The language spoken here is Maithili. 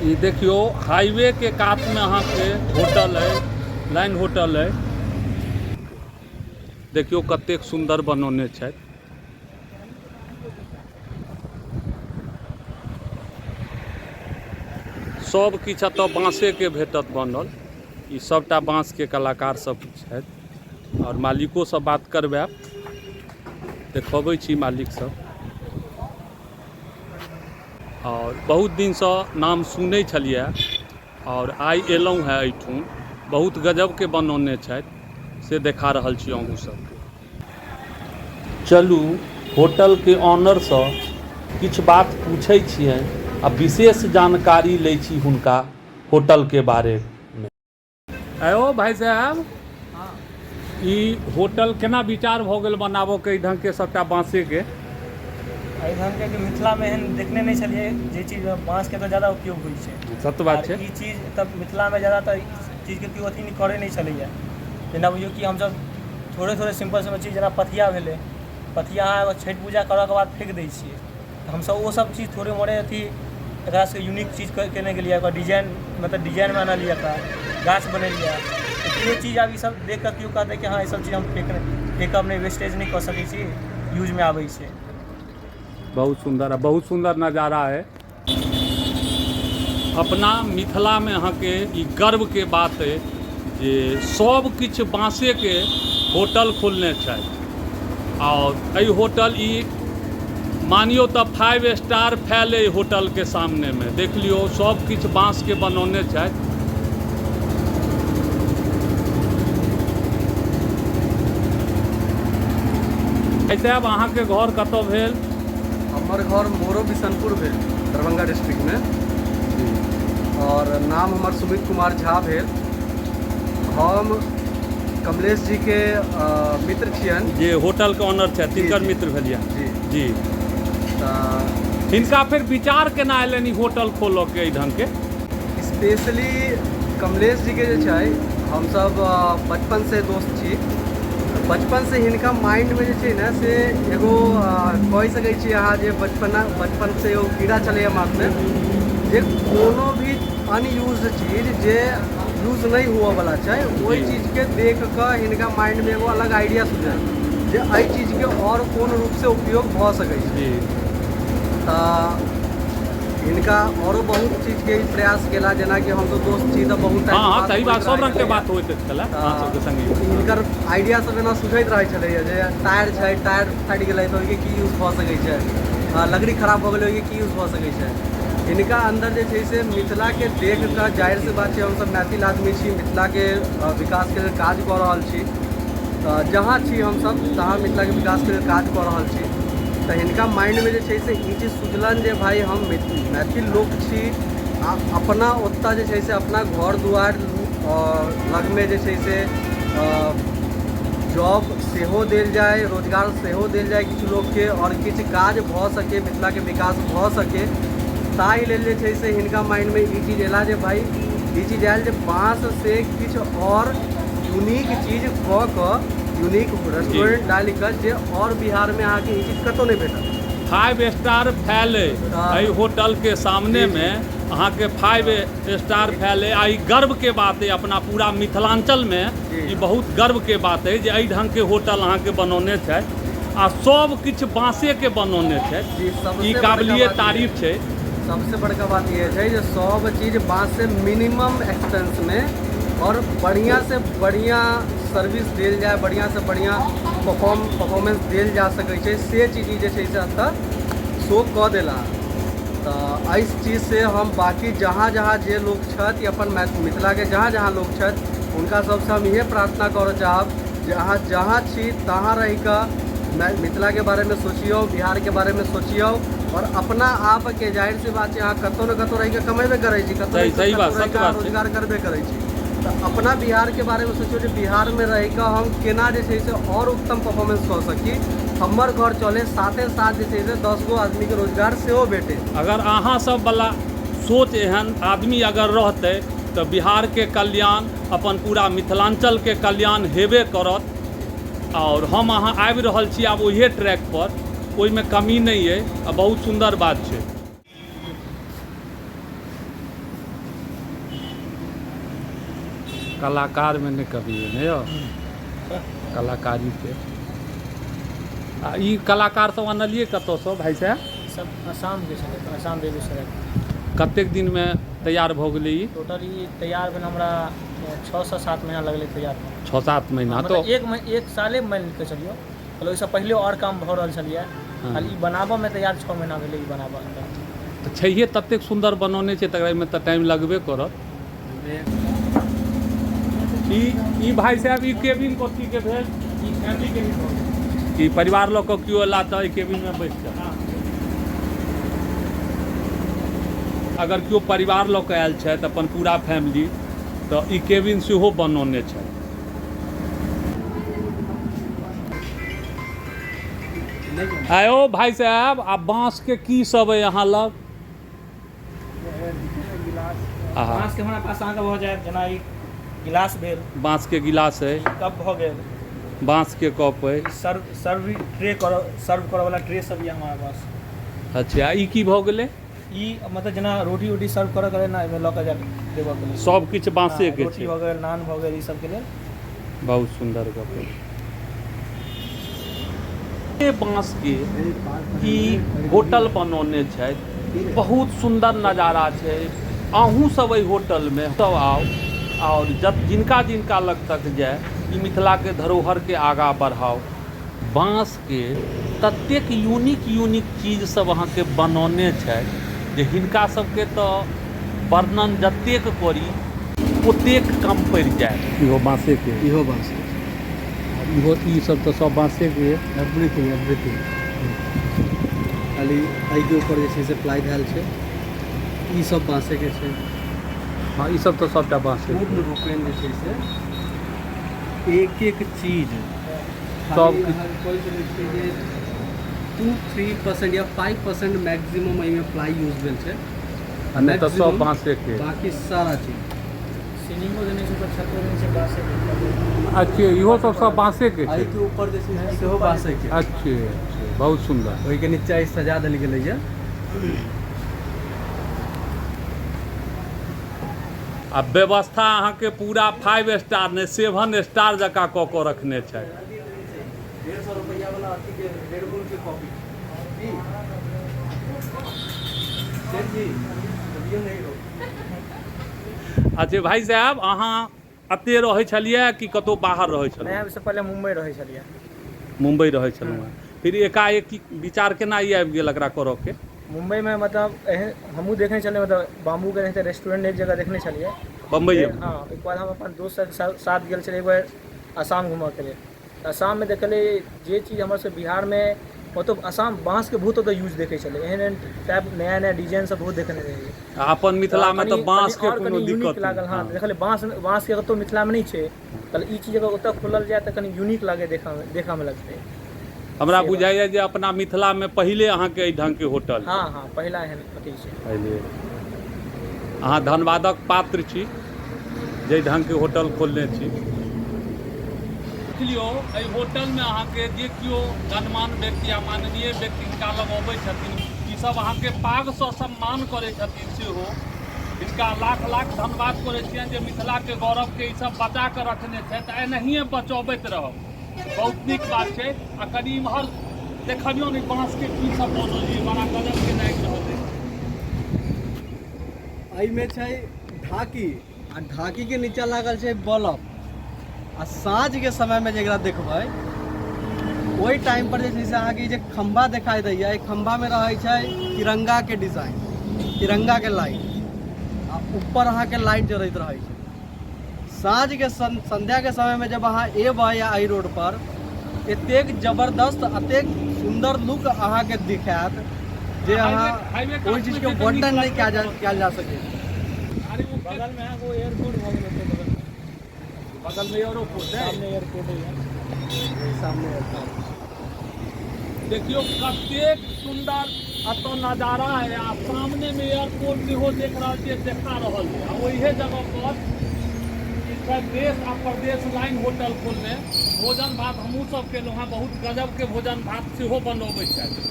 ई देखियौ, हाईवे के कात में अहाँके होटल है, लाइन होटल है। देखियौ कतेक सुन्दर बनौने छथि। सब किछु एतऽ बाँसेके भेटत बनल। ई सबटा बाँसके कलाकार सब छथि आओर मालिकोसँ बात करबायब, देखबै छी मालिक सब। आओर बहुत दिनसँ नाम सुनै छलियै आओर आइ एलहुँ हेँ एहिठुन। बहुत गजबके बनौने छथि, से देखा रहल छी अहूँ सबके। चलू होटलके ऑनरसँ किछु बात पूछै छियनि आ विशेष जानकारी लै छी हुनका होटलके बारेमे। आयो भाई साहब, ई होटल केना विचार भऽ गेल बनाबऽके एहि ढङ्गके सबटा बाँसेके? एहि ढङ्गके कि मिथिलामे एहन देखने नहि छलियै जे चीजमे बाँसके तऽ जादा उपयोग होइ छै। सत्य बात छै। ई चीज तऽ मिथिलामे जादातर ई चीजके केओ अथी नहि करै नहि छलैए। जेना बुझियौ कि हमसब थोड़े थोड़े सिम्पल सिम्पल चीज जेना पथिया भेलै, पथिया अहाँ छठि पूजा करऽके बाद फेक दै छियै, तऽ हमसब ओसब चीज थोड़े मोड़े अथी एकरा सबके यूनिक चीज केने गेलियै, ओकर डिजाइन मतलब डिजाइनमे आनलियै, एकरा गाछ बनेलियै। तऽ केओ चीज आब ईसब देखिकऽ केओ कहतै कि हँ ईसब चीज हम फेकब नहि, वेस्टेज नहि कऽ सकै छी, यूजमे आबै छै। बहुत सुन्दर आ बहुत सुन्दर नजारा है। अपना मिथिलामे अहाँके ई गर्वके बात अइ जे सब किछु बाँसेके होटल खोलने छथि आओर एहि होटल ई मानियौ तऽ 5 स्टार फैल अइ होटलके सामनेमे। देख लियौ, सब किछु बाँसके बनौने छथि। साहब, अहाँके घर कतऽ भेल? हमर घर मोरो बिशनपुर भेल, दरभंगा डिस्ट्रिक्टमे, और नाम हमर सुमित कुमार झा भेल। हम कमलेश जीके मित्र छियनि, जे होटलके ऑनर छथि तिनकर मित्र भेलियै। जी। जी। तऽ हिनका फेर विचार केना एलनि ई होटल खोलऽके एहि ढङ्गके? स्पेशली कमलेश जीके जे छै, हमसब बचपनसँ दोस्त छी। बचपनसँ हिनका माइंडमे जे छै ने से एगो कहि सकै छी अहाँ जे बचपना बचपनसँ एगो कीड़ा छलैए माथमे जे कोनो भी अनयूज चीज जे यूज नहि हुअवला छै, ओहि चीजके देख कऽ हिनका माइंडमे एगो अलग आइडिया सुझल जे एहि चीजके आओर कोन रूपसँ उपयोग भऽ सकै छै। तऽ हिनका औरो बहुत चीजके ई प्रयास केला, जेनाकि हमसब दोस्त छी तऽ बहुत टाइम हँ, सही बात, सब रंगके बात होइत छलै अहाँ सबके संगे। हिनकर आइडिया सब एना सुझैत रहै छलैए जे टायर छै, टायर फाटि गेलै तऽ ओहिके की यूज भऽ सकै छै, लकड़ी खराब भऽ गेलै, ओहिके की यूज भऽ सकै छै। हिनका अन्दर जे छै से मिथिलाके देख कऽ, जाहिर सी बात छै हमसब मैथिल आदमी छी, मिथिलाके विकासके लेल काज कऽ रहल छी, तऽ जहाँ छी हमसब तहाँ मिथिलाके विकासके लेल काज कऽ रहल छी। तऽ हिनका माइंडमे जे छै से ई चीज सुझलनि जे भाय हम मैथिल लोक छी आ अपना ओतऽ जे छै से अपना घर दुआरि लगमे जे छै से जॉब सेहो देल जाय, रोजगार सेहो देल जाय किछु लोकके आओर किछु काज भऽ सकै, मिथिलाके विकास भऽ सकै, ताहि लेल जे छै से हिनका माइंडमे ई चीज एला जे भाय ई चीज आयल जे बाँससँ किछु आओर यूनिक चीज कऽ कऽ यूनिक रेस्टोरेंट डालि कऽ जे आओर बिहारमे अहाँके ई चीज कतहु नहि भेटत। 5 स्टार फैल अइ एहि होटलके सामनेमे, अहाँके 5 स्टार फैल अइ आ ई गर्वके बात अइ अपना पूरा मिथिलाञ्चलमे। ई बहुत गर्वके बात अइ जे एहि ढङ्गके होटल अहाँके बनौने छथि आ सब किछु बाँसेके बनौने छथि। ई काबिलिये तारीफ छै। सबसे बड़का बात इएह छै जे सब चीज बाँससँ मिनिमम एक्सपेंसमे आओर बढ़िआँसँ बढ़िआँ सर्विस देल जाय, बढ़िआँसँ बढ़िआँ परफॉर्मेंस देल जा सकै छै, से चीज ई जे छै से एतऽ शो कऽ देला। तऽ एहि चीजसँ हम बाँकी जहाँ जहाँ जे लोक छथि, अपन मिथिलाके जहाँ जहाँ लोक छथि, हुनका सबसँ हम इएह प्रार्थना करऽ चाहब जे अहाँ जहाँ छी तहाँ रहिकऽ मिथिलाके बारेमे सोचियौ, बिहारके बारेमे सोचियौ आओर अपना आपके, जाहिर सी बात छै अहाँ कतहु ने कतहु रहिकऽ कमेबे करै छी, कतहु ने कतहु रहिकऽ रोजगार करबे करै छी, तऽ अपना बिहारके बारेमे सोचियौ जे बिहारमे रहिकऽ हम केना जे छै से आओर उत्तम परफॉर्मेंस कऽ सकी, हमर घर चलै, साथे साथ जे छै से 10 गो आदमीके रोजगार सेहो भेटै। अगर अहाँ सब वला सोच एहन आदमी अगर रहतै तऽ बिहारके कल्याण, अपन पूरा मिथिलाञ्चलके कल्याण हेबे करत। आओर हम अहाँ आबि रहल छी आब ओहिए ट्रैक पर, ओहिमे कमी नहि अइ आ बहुत सुन्दर बात छै। कलाकारमे नहि कमी अइ ने यौ कलाकारीके। आ ई कलाकार सब अनलियै कतऽसँ भाइ साहेब? ई सब आसामके छलै, आसाम बेगूसराय। कतेक दिनमे तैयार भऽ गेलै ई? टोटल ई तैयार भेल हमरा 6 सँ 7 महीना लगलै तैयार। 6-7 महीना? मतलब तऽ एक साले मानि कऽ चलियौ, मतलब ओहिसँ पहिले आओर काम भऽ रहल छलैए। खाली ई बनाबऽमे तैयार 6 महीना भेलै ई बनाबऽ हमरा। तऽ छैहे ततेक सुन्दर बनौने छै, तकरा एहिमे तऽ टाइम लगबे करत। ई ई भाइ साहेब, ई केबिन कथीके भेल? ई फैमिली के भी भऽ गेल। ई परिवार लऽ कऽ केओ एला तऽ एहि केबिनमे बैस जाउ? अगर केओ परिवार लऽ कऽ आयल छथि, अपन पूरा फैमिली, तऽ ई केबिन सेहो बनौने छथि। आयो भाइ साहेब, आ बाँसके की सब अइ अहाँ लग? आहा। बाँसके हमरा पास अहाँके भऽ जायत, जेना ई गिलास भेल। बाँसके गिलास अइ। कप भऽ गेल। बाँसके कप अइ। ई सर्व सर्व ट्रे कर सर्व करऽवला ट्रे सब यऽ हमारा पास। अच्छा, ई की भऽ गेलै? ई मतलब जेना रोटी उटी सर्व करऽ के लेल ने, एहिमे लऽ कऽ जा देबऽ के लेल। सब किछु बाँसेके रोटी छै? भऽ गेल, नान भऽ गेल, ई सबके लेल। बहुत सुन्दर गप अइ। बाँसके ई होटल बनौने छथि, बहुत सुन्दर नजारा छै। अहूँ सब एहि होटलमे सब आउ आओर जब जिनका जिनका लग तक जाय, ई मिथिलाके धरोहरके आगाँ बढ़ाउ। बाँसके ततेक यूनिक यूनिक चीज सब अहाँके बनौने छथि जे हिनका सबके तऽ वर्णन जतेक करी ओतेक कम पड़ि जायत। इहो बाँसेके? इहो बाँस। इहो, ई सब तऽ सब बाँसेके अइ। Everything, everything. खाली एहिके ऊपर जे छै से प्लाइ धयल छै। ई सब बाँसेके छै। हँ, ई सब तऽ सबटा बाँसेके। पूर्ण रूपेण जे छै से एक एक चीज सब खाली किछु। अहाँ कहि सकै छियै जे 2-3% या 5% मैक्सिमम एहिमे प्लाइ यूज भेल छै। आ नहि तऽ सब Maximum बाँसेके। बाकी सारा चीज। सीलिंगो देने छै, ऊपर छतो देने छै बाँसेके। अच्छे, इहो सब सब बाँसेके छै? एहिके ऊपर जे छै से सेहो बाँसेके। अच्छे अच्छे, बहुत सुन्दर। ओहिके नीचा ई सजा देल गेलैए। आ व्यवस्था अहाँके पूरा 5 स्टार नहि, 7 स्टार जकाँ कऽ कऽ रखने छथि। 150 रुपैआ वाला अथीके रेड बुल के कॉपी जी, सेठ जी अभियो नहीं हो। अच्छा भाई साहब, अहाँ एते रहै छलियै कि कतहु बाहर रहै नहि। छलहुँ? ओहिसँ पहिले मुम्बई रहै छलियै। मुम्बई रहै छलहुँ हेँ। फिर एकाएक की विचार केना ई आबि गेल एकरा करऽके? मुम्बईमे मतलब एहन हमहूँ देखने छलियै, मतलब बाम्बूके एनाहिते रेस्टोरेंट एक जगह देखने छलियै। बम्बइए? हँ, ओहिके बाद हम अपन दोस्त सबके साथ गेल छलियै एक बेर आसाम घूमऽके लेल। तऽ आसाममे देखलियै जे चीज हमर सबके बिहारमे, ओतऽ आसाम बाँसके बहुत ओतऽ यूज देखै छलै। एहन एहन टाइप, नया नया डिजाइन सब बहुत देखने रहियै। आ अपन मिथिलामे तऽ कनि बाँसके आओर कोनो कनि यूनिक दिक्कत लागल। नहि। हँ, देखलियै बाँसके कतहु मिथिलामे नहि छै। तऽ ई चीज अगर ओतऽ खोलल जाय तऽ कनि यूनिक लागै, देखऽमे लगतै। हमरा से बात। बुझाइए जे अपना मिथिलामे पहिले अहाँके एहि ढङ्गके होटल। हँ, पहिला एहन अथी छै। पहिले। अहाँ धन्यवादक पात्र छी जाहि ढङ्गके होटल खोलने छी। लियौ, एहि होटलमे अहाँके जे केओ गणमान्य व्यक्ति या माननीय व्यक्ति हिनका लग अबै छथिन, ईसभ अहाँके पागसँ सम्मान करै छथिन। सेहो हिनका लाख लाख धन्यवाद करै छियनि जे मिथिलाके गौरवके ईसभ बचा कऽ रखने छथि आ एनाहिए बचबैत रहब। बहुत नीक बात छै। आ कनि इम्हर देखबियौ ने, बाँसके की सब बनल छै, बड़ा गजबके लागि रहल अछि। एहिमे छै ढाकी आ ढाकीके नीचा लागल छै बल्ब। आ साँझके समयमे जेकरा देखबै, ओहि टाइम पर जे छै से अहाँके ई जे खम्भा देखाई दैया, एहि खम्भामे रहै छै तिरंगाके डिजाइन, तिरंगाके लाइट, आ ऊपर अहाँके लाइट जरैत रहै छै। साँझके संध्याके समयमे जब अहाँ एबै या एहि रोड पर एतेक जबरदस्त, एतेक सुन्दर लुक अहाँके दिखायत जे अहाँ हाईवे ओहि चीजके वर्णन नहि कयल जा सकै छै। अरे ओ बगलमे अहाँके एयरपोर्ट भऽ गेल ओतऽ बगलमे। बगलमे एयरपोर्ट है? सामने एयरपोर्ट है। सामने। देखियौ, कतेक सुन्दर एतऽ नजारा है आ सामने में एयरपोर्ट सेहो देख रहल छियै, देखा रहल है। आ ओहे जगह पर ई छै देश आ प्रदेश लाइन होटल खोलने। भोजन भात हमहूँ सब केलहुँ हँ, बहुत गजबके भोजन भात सेहो बनबै छथि।